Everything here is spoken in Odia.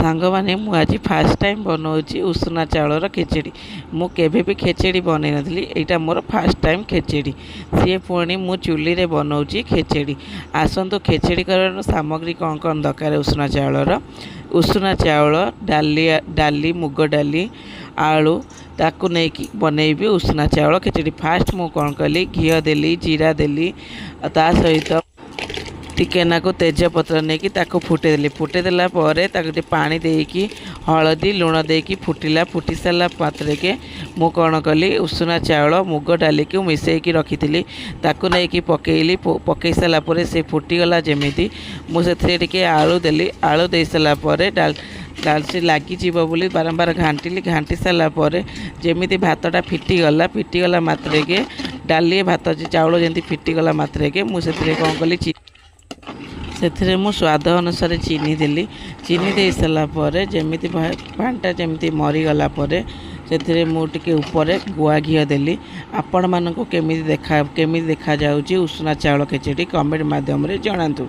ସାଙ୍ଗମାନେ, ମୁଁ ଆଜି ଫାର୍ଷ୍ଟ ଟାଇମ୍ ବନାଉଛି ଉଷୁନା ଚାଉଳର ଖେଚେଡ଼ି। ମୁଁ କେବେ ବି ଖେଚେଡ଼ି ବନେଇ ନଥିଲି। ଏଇଟା ମୋର ଫାର୍ଷ୍ଟ ଟାଇମ୍ ଖେଚେଡ଼ି, ସିଏ ପୁଣି ମୁଁ ଚୁଲିରେ ବନାଉଛି ଖେଚେଡ଼ି। ଆସନ୍ତୁ, ଖେଚେଡ଼ି କରିବାର ସାମଗ୍ରୀ କ'ଣ କ'ଣ ଦରକାର। ଉଷୁନା ଚାଉଳର, ଉଷୁନା ଚାଉଳ, ଡାଲି, ଡାଲି ମୁଗ ଡାଲି, ଆଳୁ, ତାକୁ ନେଇକି ବନେଇବି ଉଷୁନା ଚାଉଳ ଖେଚେଡ଼ି। ଫାର୍ଷ୍ଟ ମୁଁ କ'ଣ କଲି? ଘିଅ ଦେଲି, ଜିରା ଦେଲି, ତା ସହିତ ଟିକେ ନାକୁ ତେଜପତ୍ର ନେଇକି ତାକୁ ଫୁଟେଇଦେଲି। ଫୁଟେଇ ଦେଲା ପରେ ତାକୁ ଟିକେ ପାଣି ଦେଇକି, ହଳଦୀ ଲୁଣ ଦେଇକି ଫୁଟିଲା। ଫୁଟି ସାରିଲା ମାତ୍ରକେ ମୁଁ କ'ଣ କଲି? ଉଷୁନା ଚାଉଳ ମୁଗ ଡାଲିକୁ ମିଶାଇକି ରଖିଥିଲି, ତାକୁ ନେଇକି ପକେଇଲି। ପକେଇ ସାରିଲା ପରେ ସେ ଫୁଟିଗଲା ଯେମିତି, ମୁଁ ସେଥିରେ ଟିକେ ଆଳୁ ଦେଲି। ଆଳୁ ଦେଇ ସାରିଲା ପରେ ଡାଲି ସେ ଲାଗିଯିବ ବୋଲି ବାରମ୍ବାର ଘାଣ୍ଟିଲି। ଘାଣ୍ଟି ସାରିଲା ପରେ ଯେମିତି ଭାତଟା ଫିଟିଗଲା, ଫିଟିଗଲା ମାତ୍ରକେ ଡାଲି ଭାତ ଚାଉଳ ଯେମିତି ଫିଟିଗଲା ମାତ୍ରକେ ମୁଁ ସେଥିରେ କ'ଣ କଲି? ସେଥିରେ ମୁଁ ସ୍ୱାଦ ଅନୁସାରେ ଚିନି ଦେଲି। ଚିନି ଦେଇ ସାରିଲା ପରେ ଯେମିତି ପାଣିଟା ଯେମିତି ମରିଗଲା ପରେ ସେଥିରେ ମୁଁ ଟିକେ ଉପରେ ଗୁଆ ଘିଅ ଦେଲି। ଆପଣମାନଙ୍କୁ କେମିତି ଦେଖାଯାଉଛି ଉଷୁନା ଚାଉଳ ଖେଚେଡ଼ି, କମେଣ୍ଟ ମାଧ୍ୟମରେ ଜଣାନ୍ତୁ।